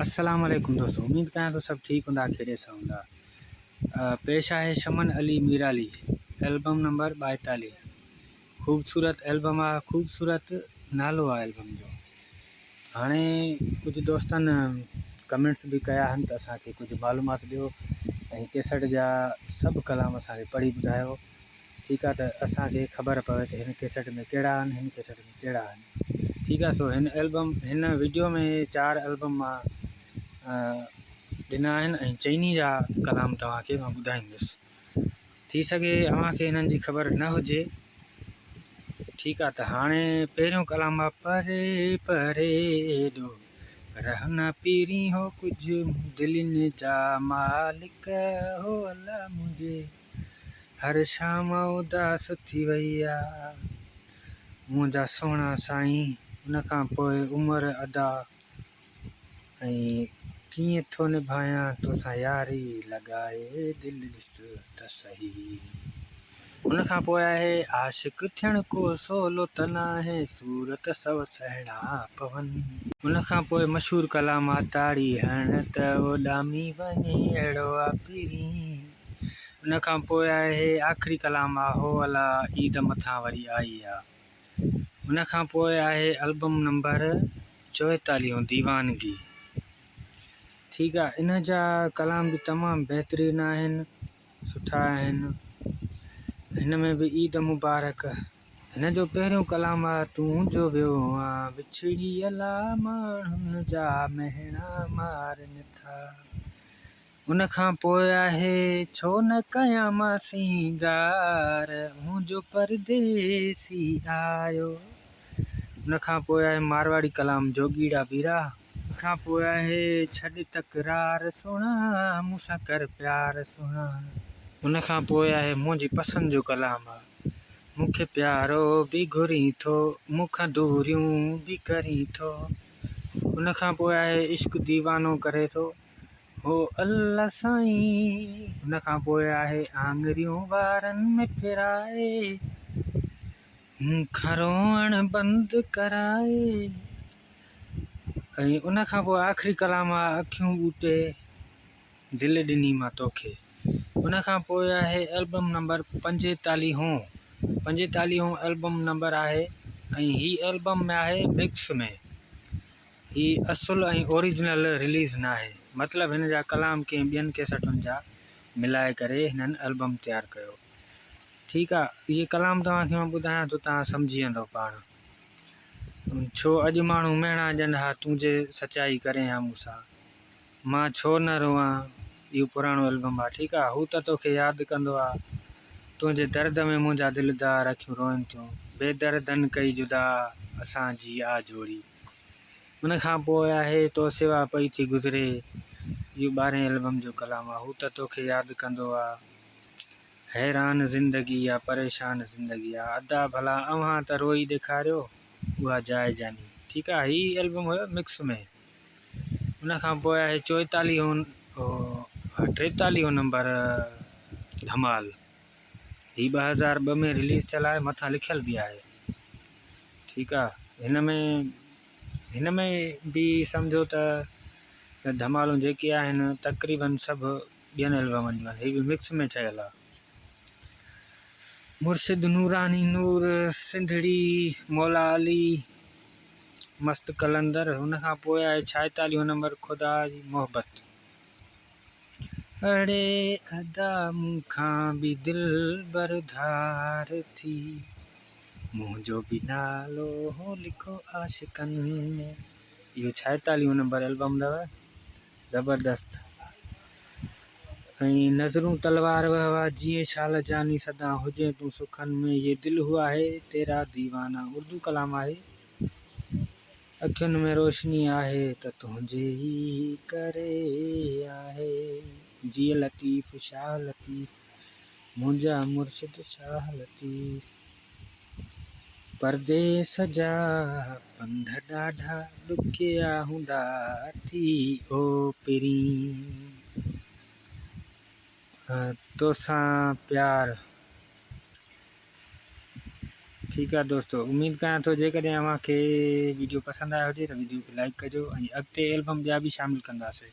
السلام عليڪم دوستو اميد ڪيان ٿو سڀ ٺيڪ هوندا خيريت سان هوندا پيش آهي شمن علي ميرالي البم نمبر 42 خوبصورت البم آ خوبصورت نالو آ البم جو هاڻي ڪجهه دوستن ڪمينٽس به ڪيا آهن ته اسان کي ڪجهه معلومات ڏيو ۽ ڪيسٽ جا سڀ ڪلام اسان کي پڙهي ٻڌايو ٺيڪ آ ته اسان کي خبر پوي ته هن ڪيسٽ ۾ ڪهڙا آهن هن ڪيسٽ ۾ ڪهڙا آهن ٺيڪ آ سو هن البم هن وڊيو ۾ چار البم مان ڏنا آهن ۽ چئني جا ڪلام توهان کي مان ٻڌائيندس ٿي سگهي اوهان کي هنن جي خبر نه هجي ٺيڪ آ ته هاڻي پهريون ڪلام آ پري پري ايڏو رهنا پيرين هو ڪجهه دلين جا مالڪ هو الله منهنجي هر شام اداس ٿي وئي آ منهنجا سهڻا سائين ان کان پوء عمر ادا ۽ ڪيئن ٿو نڀايان توسان ياري لڳائي دل ڏس ته سهي. ان کان پوء آهي عاشق ٿيڻ ڪو سولو ته ناهي سور ته سو سهڻا پون. ان کان پوء مشهور ڪلام آ تاڙي هڻ ته اڏامي وڃي اهڙو آ پرين. ان کان پوء آهي آخري ڪلام آ هو الا عيد مٿان وري آئي آ. ان کان پوء آهي البم نمبر چوئيتاليهون ديوانگي. ٺيڪ آ ان جا ڪلام به تمام بهترين آهن. سٺا آهن. هن ۾ به عيد مبارڪ. هن جو پهريون ڪلام آ تون جو ويو آن وڇڙي الا ماڻهن جا مهڻا مارن ٿا. ان کان پوء آهي ڇو نه ڪيان مان سينگار منهنجو پرديسي آيو. ان کان پوء آهي مارواڙي ڪلام جوڳيڙا بيرا. ان کان پوء آهي ڇڏ تڪرار سهڻا مون سان ڪر پيار سهڻا. ان کان پوء آهي منهنجي پسند جو ڪلام آ مون کي پيارو به گهرين ٿو مون کان دوريون به ڪرين ٿو. ان کان پوء آهي عشق ديوانو ڪري ٿو هو الله سائين. ان کان پوء آهي آڱريون وارن ۾ ڦيرائي. مون کان روئڻ بند ڪرائي ۽ ان کان پوء آخري ڪلام آ اکيون ٻوٽي دل ڏني مان توکي ان کان پوء آهي البم نمبر پنجيتاليهون پنجيتاليهون البم نمبر آهي ۽ هي البم ۾ آهي مڪس ۾ هي اصل ۽ اوريجنل رليز ناهي مطلب هن جا ڪلام ڪنهن ٻين ڪيسٽن جا ملائي ڪري هنن البم تيار ڪيو. ٺيڪ آ اهي ڪلام توهان کي مان ٻڌايان ٿو توهان سمجهي ويندؤ پاڻ. ڇو اڄ ماڻهو مهڻا ڏين ها تون جي سچائي ڪرين ها مون سان مان ڇو نه روئان اهو پراڻو البم آ ٺيڪ آ هو ته توکي ياد ڪندو آ تنهنجي درد ۾ منهنجا دلدار اکيون روئن ٿيون بي دردن ڪئي جدا اسان جي آ جوڙي ان کان پوء آهي تو سوا پئي ٿي گذري اهو ٻارهين البم جو ڪلام آ هو ته توکي ياد ڪندو آ. حيران زندگي يا پريشان زندگي آ ادا ڀلا اوهان ته روئي ڏيکاريو اها جاء جاني ٺيڪ آ هي البم هيو مڪس ۾ ان کان پوء آهي چوئيتاليهون ٽيتاليهون نمبر ڌمال هي 2002 ۾ رليز ٿيل آهي مٿان لکيل به آهي ٺيڪ آ هن ۾ هن ۾ به سمجهو ته ڌمالون جيڪي آهن تقريبن سڀ ٻين البمن جون آهن هي به مڪس ۾ ٺهيل آهي. مرشد نوراني نور سنڌڙي مولا علي مست قلندر ان کان پوء آهي ڇائيتاليهون نمبر خدا جي محبت اڙي ادا مون کان به دلبر ڌار ٿي منهنجو به نالو هو لکو عاشقن ۾ اهو ڇائيتاليهون نمبر البم اٿو. زبردست ۽ نظرون تلوار وه واه جيئي شال جاني سدا هجين تون سکن ۾ يي دل هئا هي تيرا ديوانا اردو ڪلام آهي اکين ۾ روشني آهي ته تنهنجي ئي ڪري آهي جيئي لطيف شاهه لطيف منهنجا مرشد شاهه لطيف. پرديس جا پنڌ ڏاڍا ڏکيا هوندا ٿي او پرين توسان پيار. ٺيڪ آ دوستو اميد ڪيان ٿو جيڪڏهن اوهان کي ويڊيو پسند آيو هجي ته ويڊيو کي لائڪ ڪجو ۽ اڳتي البم ٻيا به شامل ڪنداسي.